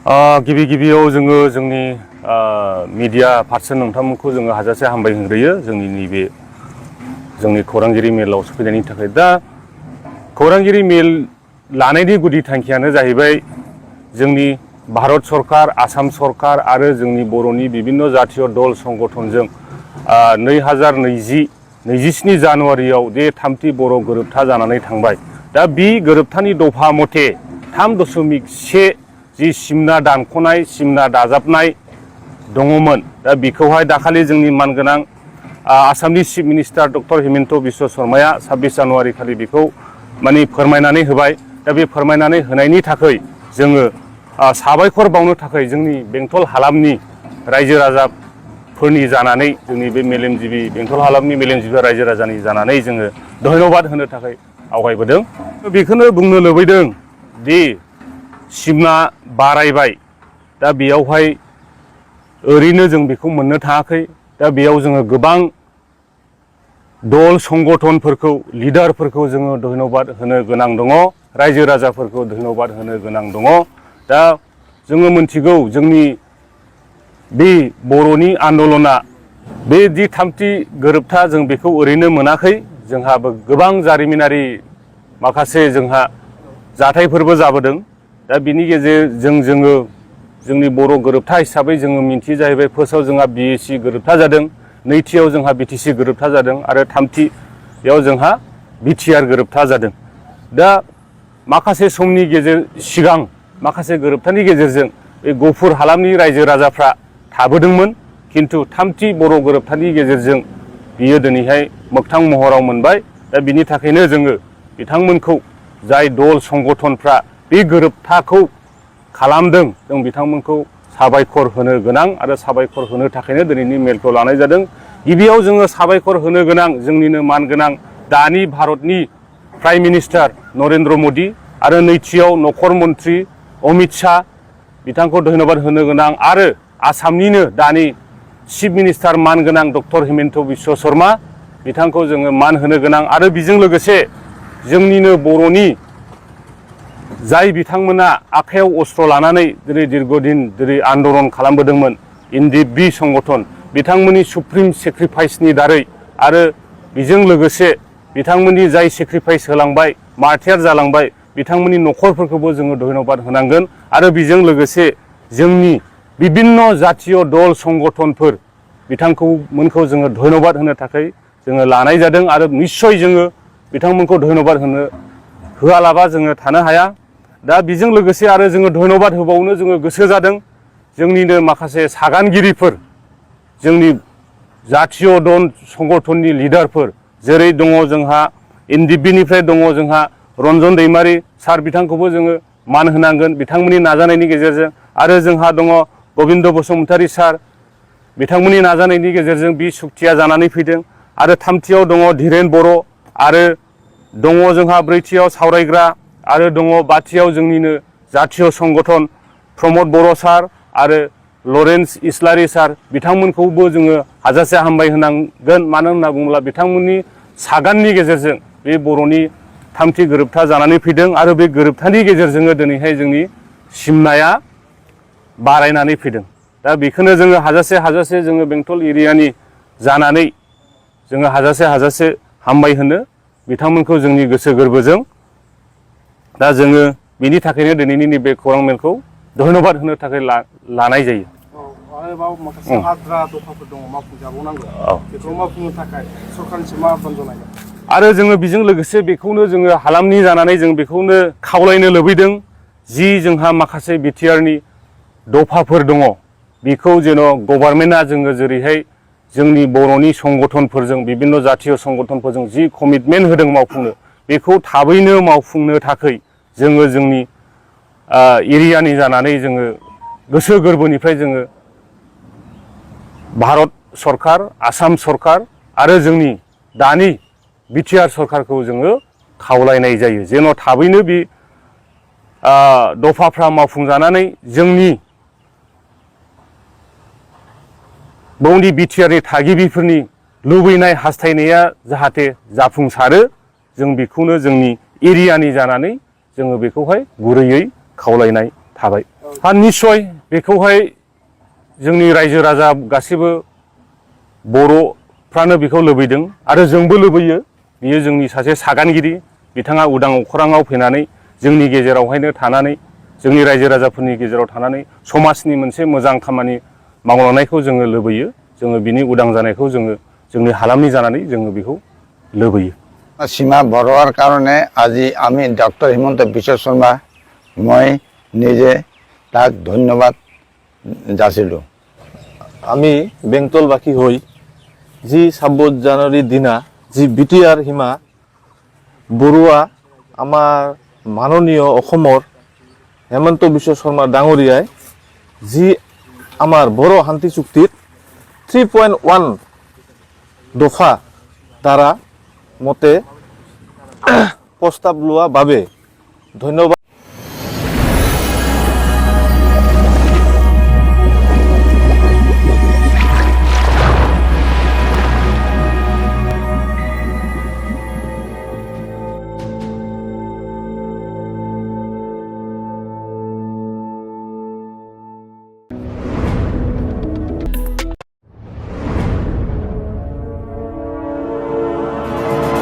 गिबियाव जोङो जोंनि मिडिया पार्सन नोंथांमोनखौ जोङो हाजासे हामबाय होग्रोयो जोंनि नैबे जोंनि खौरांगिरि मेलाव सफैनायनि थाखाय। दा खौरांगिरि मेल लानायनि गुदि थांखियानो जाहैबाय जोंनि भारत सरकार, आसाम सरकार आरो जोंनि बर'नि बिभिन्न जातीय दल संगठनजों 2027 जानुवारियाव जे थामथि बर' गोरोबथा जानानै थांबाय। दा बे गोरोबथानि दफा मथे 3.1 जि सिमना दानख'नाय, सिमना दाजाबनाय दङमोन। दा बेखौहाय दाखालि जोंनि मानगोनां आसामनि chief minister doctor Himanta Biswa शर्माया 26 जानुवारि खालि बेखौ माने फोरमायनानै होबाय। दा बे फोरमायनानै होनायनि थाखाय जोङो साबायखर बावनो थाखाय जोंनि बेंटल हालामनि रायजो राजाफोरनि जानानै, जोंनि बे मेलेमजिबि बेंटल हालामनि मेलेमजिबि रायजो राजानि जानानै जोङो धन्यबाद होनो थाखाय आवगायबोदों। बेखौनो बुंनो लुबैदों दि सिमना बारायबाय। दा बेयावहाय ओरैनो जों बेखौ मोननो थाङाखै। दा बेयाव जोङो गोबां दल संगठनफोरखौ, लिडारफोरखौ जोङो धन्यबाद होनो गोनां दङ, रायजो राजाफोरखौ धन्यबाद होनो गोनां दङ। दा जोङो मोनथिगौ जोंनि बे बर'नि आन्दलना, बे जि थामथि गोरोबथा जों बेखौ ओरैनो मोनाखै। जोंहाबो गोबां जारिमिनारि माखासे जोंहा जाथायफोरबो जाबोदों। दा बिनि गेजेरजों जोङो जोंनि बर' गोरोबथा हिसाबै जोङो मिन्थियो जाहैबाय, फार्स्टआव जोंहा BAC गोरोबथा जादों, नैथियाव जोंहा BTC गोरोबथा जादों आरो थामथियाव जोंहा BTR गोरोबथा जादों। दा माखासे समनि सिगां माखासे गोरोबथानि गेजेरजों बे गफुर हालामनि रायजो राजाफ्रा थाबोदोंमोन, खिन्थु थामथि बर' गोरोबथानि गेजेरजों बियो दिनैहाय मोगथां महराव मोनबाय। दा बिनि थाखायनो जोङो बिथांमोनखौ, जाय दल संगठनफ्रा बे गोरोबथाखौ खालामदों, जों बिथांमोनखौ साबायखर होनो गोनां आरो साबायखर होनो थाखायनो दिनैनि मेलखौ लानाय जादों। गिबियाव जोङो साबायखर होनो गोनां जोंनिनो मानगोनां दानि भारतनि प्राइम मिनिस्टार नरेन्द्र मदि आरो नैथियाव नखर मन्त्रि अमित शाह, बिथांखौ धन्यबाद होनो गोनां आरो आसामनिनो दानि चिफ मिनिस्टार मानगोनां डक्टर हिमन्त बिश्व शर्मा, बिथांखौ जोङो मान होनो गोनां। आरो बेजों लोगोसे जोंनिनो बर'नि जाय बिथांमोना आखायाव अस्त्र लानानै दिनै दीर्घदिन दिनै आन्दलन खालामबोदोंमोन, NDP संगठन, बिथांमोननि सुप्रिम सेक्रिफाइसनि दारै आरो बेजों लोगोसे बिथांमोननि जाय सेक्रिफाइस होलांबाय, मार्टियार जालांबाय, बिथांमोननि नखरफोरखौबो जोङो धन्यबाद होनांगोन। आरो बेजों लोगोसे जोंनि बिभिन्न जातीय दल संगठनफोर, बिथांमोनखौ जोङो धन्यबाद होनो थाखाय जोङो लानाय जादों। आरो निस्सय जोङो बिथांमोनखौ धन्यबाद होआलाबा जोङो थानो हाया। दा बेजों लोगोसे आरो जोङो धन्यबाद होबावनो जोङो गोसो जादों जोंनिनो माखासे सागानगिरिफोर, जोंनि जातीय दल संगठननि लिडारफोर, जेरै दङ जोंहा NDP निफ्राय दङ जोंहा रन्जन दैमारि सार, बिथांखौबो जोङो मान होनांगोन बिथांमोननि नाजानायनि गेजेरजों। आरो जोंहा दङ गबिन्द बसुमतारी सार, बिथांमोननि नाजानायनि गेजेरजों बे सुक्तिया जानानै फैदों। आरो थामथियाव दङ धीरेन बर' आरो दङ जोंहा ब्रैथियाव सावरायग्रा आरो दङ बाथियाव जोंनिनो जातीय संगठन प्रमद बर' सार आरो लरेन्स इस्लारि सार, बिथांमोनखौबो जोङो हाजासे हामबाय होनांगोन। मानो होनना बुङोब्ला बिथांमोननि सागाननि गेजेरजों बे बर'नि थामथि गोरोबथा जानानै फैदों आरो बे गोरोबथानि गेजेरजोंनो दिनैहाय जोंनि सिमनाया बारायनानै फैदों। दा बेखौनो जोङो हाजासे जोङो बेंटल एरियानि जानानै जोङो हाजासे हामबाय होनो बिथांमोनखौ जोंनि गोसो गोरबोजों। दा जोङो बिनि थाखायनो दिनैनि नैबे खौरां मेलखौ धन्यबाद होनो थाखाय लानाय जायो। आरोबाव माखासे आद्रा दफाफोर दङ मावफुंजाबावनांगौ, बेखौ मावफुंनो थाखाय सरकारनिसिम मा आह्वान जनायगोन? आरो जोङो बेजों लोगोसे बेखौनो जोङो हालामनि जानानै जों बेखौनो खावलायनो लुबैदों, जि जोंहा माखासे बिटिआरनि दफाफोर दङ, बेखौ जेन' गभर्नमेन्टआ जोङो जेरैहाय जोंनि बर'नि संगठनफोरजों, बिभिन्न जातीय संगठनफोरजों जि कमिटमेन्ट होदों मावफुंनो, बेखौ थाबैनो मावफुंनो थाखाय जोङो जोंनि एरियानि जानानै जोङो गोसो गोरबोनिफ्राय जोङो भारत सरकार, आसाम सरकार आरो जोंनि दानि बिटिआर सरकारखौ जोङो खावलायनाय जायो, जेन' थाबैनो बे दफाफ्रा मावफुंजानानै जोंनि बौनि बिटिआरनि थागिबिफोरनि लुबैनाय हास्थायनाया जाहाथे जाफुंसारो, जों बेखौनो जोंनि एरियानि जानानै जोङो बेखौहाय गुरैयै खावलायनाय थाबाय। निश्चय बेखौहाय जोंनि रायजो राजा गासिबो बर'फ्रानो बेखौ लुबैदों आरो जोंबो लुबैयो। बियो जोंनि सासे सागानगिरि, बिथाङा उदां अख्राङाव फैनानै जोंनि गेजेरावहायनो थानानै जोंनि रायजो राजाफोरनि गेजेराव थानानै समाजनि मोनसे मोजां खामानि मावलांनायखौ जोङो लुबैयो। जोङो बिनि उदां जानायखौ जोङो जोंनि हालामनि जानानै जोङो बेखौ लुबैयो। সীমা বঢ়োৱাৰ কাৰণে আজি আমি ডক্টৰ হিমন্ত বিশ্ব শৰ্মা মই নিজে তাক ধন্যবাদ যাচিলোঁ। আমি বেংটলবাসী হৈ যি 26 জানুৱাৰীৰ দিনা যি BTR হিমা বৰুৱা আমাৰ মাননীয় অসমৰ হেমন্ত বিশ্ব শৰ্মা ডাঙৰীয়াই যি আমাৰ বড়ো শান্তি চুক্তিত 3.1 দফা দ্বাৰা মতে প্ৰস্তাৱ লোৱা বাবে ধন্যবাদ।